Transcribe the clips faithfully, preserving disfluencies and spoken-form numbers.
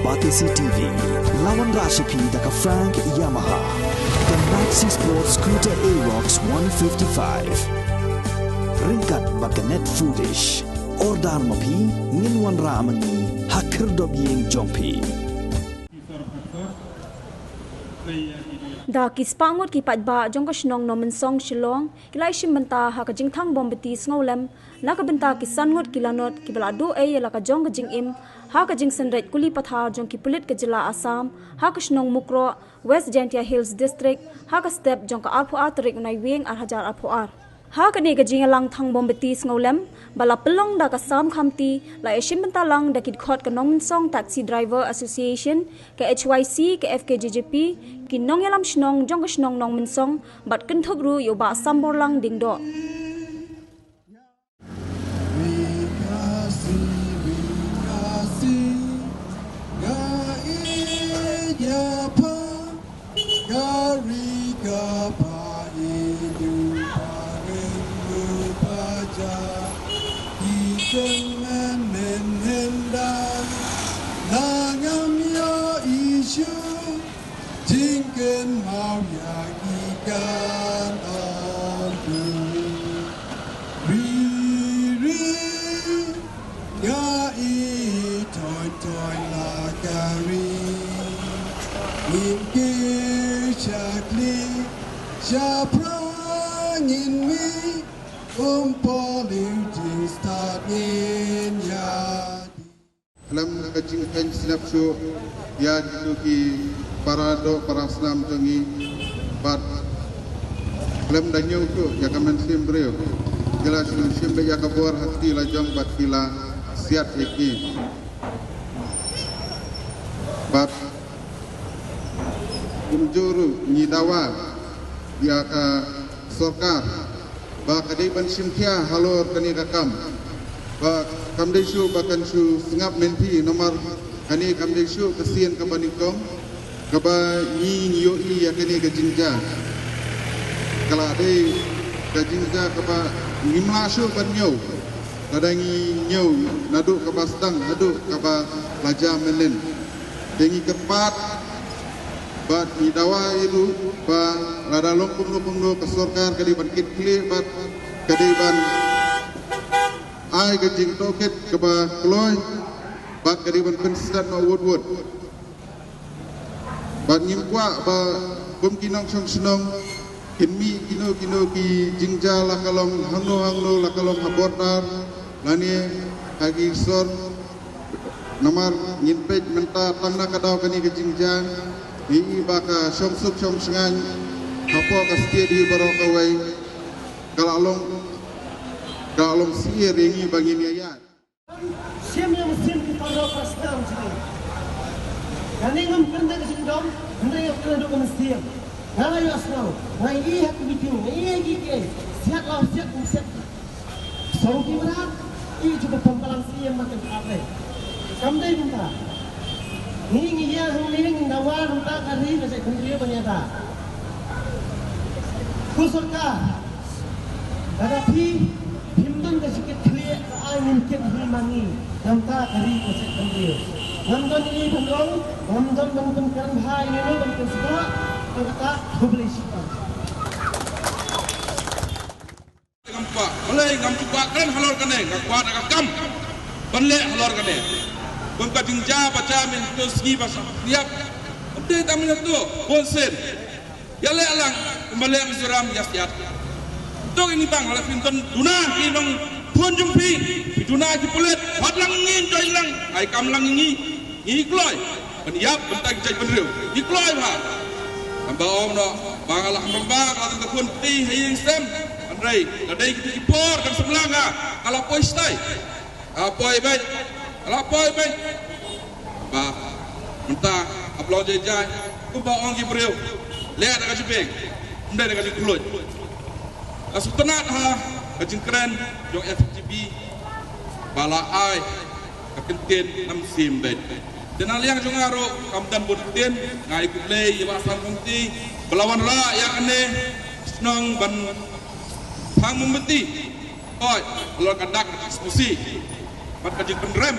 Batesi T V, la wanrah sha phi da ka Frank Yamaha, ka Maxi Sport Scooter Aerox one fifty-five. Ryngkat bad ka Net Foodish. Order ma phi, ngin wanrah ma ngi ha khyrdop ïing jong phi. Da ki spah ngut ki paidbah jong ka shnong Nongmynsong, Shillong, ki la ïashim bynta ha ka jingthang mombati sngewlem na ka bynta ki san ngut ki lanot kiba la duh ei ïa la ka jong ka jingim ha ka jingsynreit kuli pathar jong ki pulit ka jylla Assam ha ka shnong Mukroh, West Jaintia Hills District, ha ka step jong ka arphew ar tarik u Naiwieng ar hajar arphew ar. Ha kane ka jingïalang thang mombati sngewlem ba la pynlong da ka Sam Khamti, la ïashim bynta lang da ki dkhot ka Nongmynsong Taxi Driver Association, ka H Y C, ka F K J J P, ki nongïalam shnong jong ka shnong Nongmynsong, bad kynthup ruh ïa u Bah Samborlang Diengdoh. Jingkynmaw ïa ki kan ong tu. Ri ri nga i toin toin la ka ri. Ngin kiew sha khlieh sha phrang ngin mih, um poi liu jingstad ngin ïa. Khlem ka jingkheiñ slap shuh ïa kito ki para doh para snam jong ngi, bad khlem da ñiew shuh ïa ka mynsiem briew, ki la shu shim beit ïa ka bor ha kti la jong bad ki la siat ïa ki. Bad kumjuh ruh ngi dawa ïa ka sorkar ba ka dei ban shim khia halor kane ka kam. Ba kam dei shuh ba kan shu sngap mynta, namar kane kam dei shuh ka sien kaba nyngkong kaba ngi ïohi ïa kane ka jingjia. Ka la dei ka jingjia kaba ngim lah shuh ban ñiew. Lada ngi ñiew naduh kaba sdang haduh kaba la jia mynnin, te ngi kyrpad bad ngi dawa ïa u ba lada long kumno kumno ka sorkar ka dei ban kit khlieh bad ka dei ban ai ka jingtohkit kaba kloi bad ka dei ban pynstet noh wut wut. Bad ngim kwah ba kum ki nongshong shnong kin mih kino kino ki jingjia, la ka long hangno hangno, la ka long ha border lane ha ki sor. Namar ngin peit mynta tang na ka daw kane ka jingjia, ngi i ba ka shongsuk shongshngaiñ hapoh ka state hi baroh kawei ka la long, ka la long syier ïa ngi ba ngin ïa ïaid. Siem ïa mynsiem ki para doh para snam jong ngi. Kane ngam kren da ka jingdom, hynrei nga kren da ka mynsiem. Nga la ïohsngew, nga ïohi ha ki meeting, nga ïohi ha ki kiei, siat la siat, kum siat. Song ki mrad, i ju ba pynpaw lang siem ba kan ap re. Kam dei kumta. Ngi ngi ïa hangne ngi dawa na bynta ka ri ka jaitbynriew ban ïada. Ko sorkar, lada phi phim don ka jingkit khlieh, ka ai ngin kit hi ma ngi na bynta ka ri ka jaitbynriew. Ngam don ei ban ong, ngam don ban pynkren bha ïano ban pynsngewthuh, tang kata khublei shibun. Ngam kwah, balei ngam kwah kren halor kane, nga kwah da ka kam ban leh halor kane. Kum ka jingjia ba jia mynta sngi ba sa ïap. Ym dei tang mynta, bun sien. Ïa leh lang, kumba leh Mizoram ïa siat. To ini bang, lada phi don duna ki nongthun jong phi, phi duna ki pulit, wat lang ngin join lang, ai kam lang ngi. Ngi kloi ban ïap bynta ki jaitbynriew. Ngi kloi bha. Tang ba ong noh ba nga la kham ba nga la tang ka khun kti ha ïing sem. Hynrei ka dei kito ki por kan sumlang nga. Nga la poi stai. Nga la poi beit. Nga la poi beit. Ba mynta ap long jai jai. Kumba ong ki briew, leh da ka jingbiang, ym dei da ka jingkhluit. Nga sngewtynnat ha ka jingkren jong F G B ba la ai ka kyntien na mynsiem beit. Te na liang jong nga ruh kam don bun kyntien, nga ai khublei ïa Bah Sam Khamti ba la wanrah ïa kane shnong ban thang mombati. Oi, halor ka dak smusi bad ka jingpynrem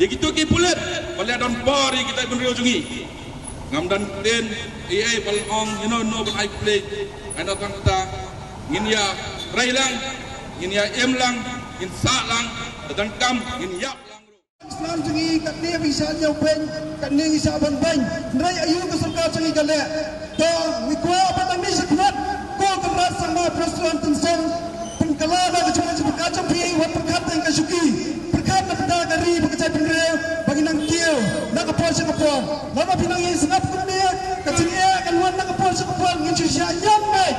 Ïa kito ki pulit ba la don por ïa kita ki bynriew jong ngi. Ngam don ktien ei ei ba la ong ïa no no ban ai khublei. Hynrei tang kata ngin ïa trei lang, ngin ïa im lang, ngin sah lang, da donkam ngin ïap lang ruh. Islam jong ngi katne ba ngi shah ñiew beiñ, katne ngi shah ban beiñ. Hynrei aïu ka sorkar jong ngi ka leh? To ngi kwah ba tang ngi sha khmat, ko Conrad Sangma Prestone Tynsong, pynkylla da ka jingmut jingpyrkhat jong phi, wat pyrkhat tang ka shuki, pyrkhat na bynta ka ri bad ka jaitbynriew ba ngin nang kiew na ka por sha ka por. Lada phi nang ïeng sngap kumne, ka jingeh kan wan na ka por sha ka por, ngin shu shah ñiam beit.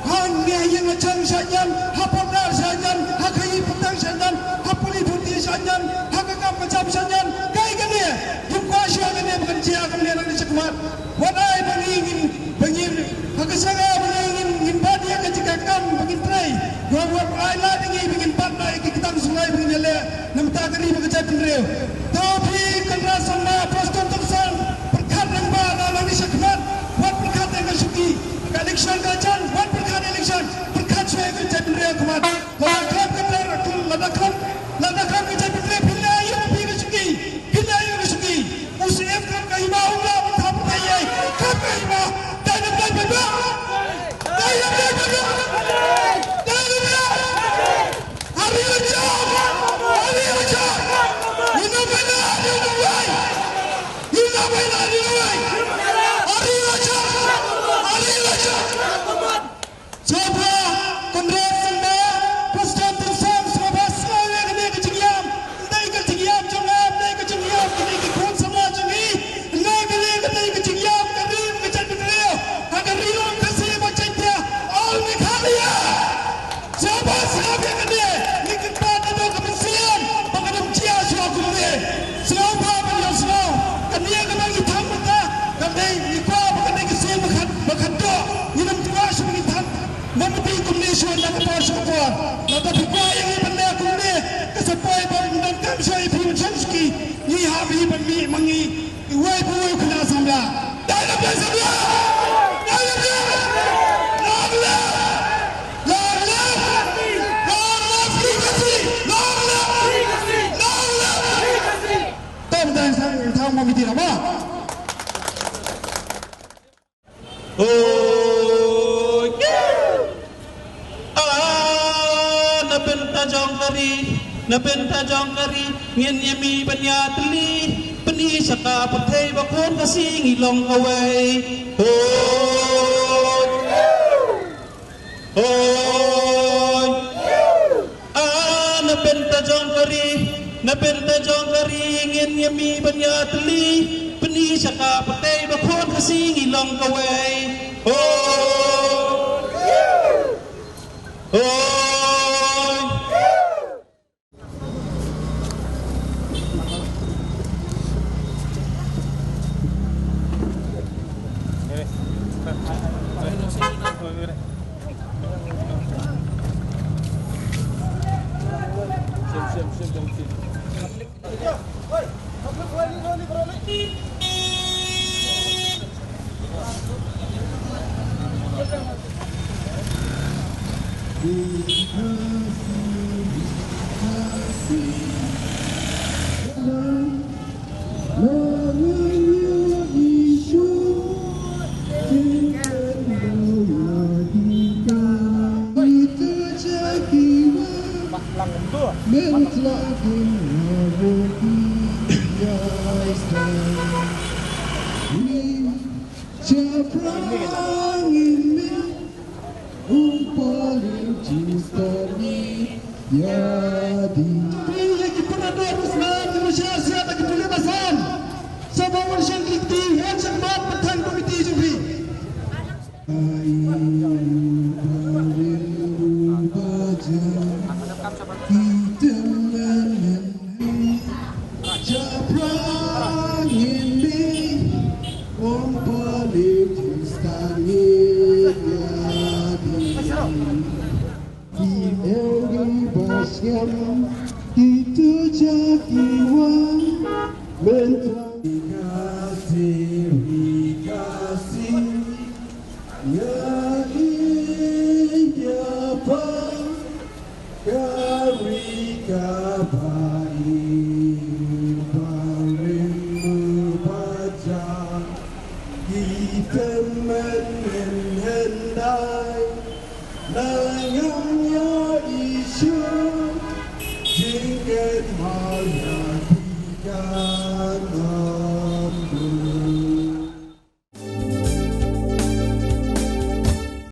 Hangne ha ïing ha jong shah ñiam, ha pyrthei shah ñiam, ha khaïi pyrthei shah ñiam, ha pule pyrthei shah ñiam, ha ka kam ka jam shah ñiam. Kaei kane? Ngim kwah shuh kane ba kan jia kumne nangne sha khmat. Wat ai ba ngi ngin, ba ngin, ha ka jaka ba ngi ngin, ngin bat ïa ka jaka kam ba ngin trei. Wat, wat ai lad ïa ngi ba ngin bat na ïa ki ktang shuh ba ngin ïaleh na bynta ka ri bad ka jaitbynriew. To phi Conrad Sangma Prestone Tynsong, pyrkhat rangbah na nangne sha khmat, wat pyrkhat ïa ka shuki. Ka election ka jan, wat pyrkhat election, pyrkhat shuwa ïa ka jaitbynriew khmat. Lada khlem ka ter, lada khlem, lada khlem ka jaitbynriew, phi leh aïu phi ka shuki? Phi leh aïu ka shuki? U Syiem khlem ka hima u lah ban thaw pyrthei ei. Khlem ka hima. Dei na dei ba dei. Dei na dei ba dei. Dei na dei. Ari Rajab! Ari Rajab! Ina baina, ina bai! Ina baina, ina bai! Ari Rajab! Ari Rajab! Sngewbha, Conrad Sangma, Prestone Tynsong, sngewbha sngew ïa kane ka jingïam. Ym dei ka jingïam jong nga, ym dei ka jingïam kine ki khun samla jong ngi. Ym dei kane ka dei ka jingïam ka ri, ka jaitbynriew, ha ka ri Khasi bad Jaiñtia, All Meghalaya. Sngewbha sngap ïa kane, ngi kyntait ïa ka mynsiem ba ka dang jia shuwa kumne. Sngewbha ban ïohsngew, kane kaba ngi thang mynta, ka dei ngi kwah ba ka dei ka sien ba khat, ba khatduh, ngin ym kwah shuh ba ngi thang. Ngam mut kumne shuwa na ka por sha ka por. Lada phi kwah ïa ngi ban leh kumne, ka sa poi ba ym donkam shuh ïa phi ban shong shuki. Ngi hap hi ban mih ma ngi. Iwei pa iwei u khynnah samla. Dei na pdeng samla. Dei na pdeng. Long live. Long live. Long live Free Khasi. Long live. Long live Free Khasi. Tom dang sang thang ma miti na ma. Oi. Ah, na bynta jong ka ri, na bynta jong ka ri, ngin ïa mih ban ïatylli, pyni sha ka pyrthei ba khun Khasi ngi long kawei. Oi. Oi. Ah, na bynta jong ka ri, na bynta jong ka ri, ngin ïa mih ban ïatylli, pyni sha ka pyrthei ba khun Khasi ngi long kawei. Oi. Oi. Tymmen ngin hyndai, la ngam ïoh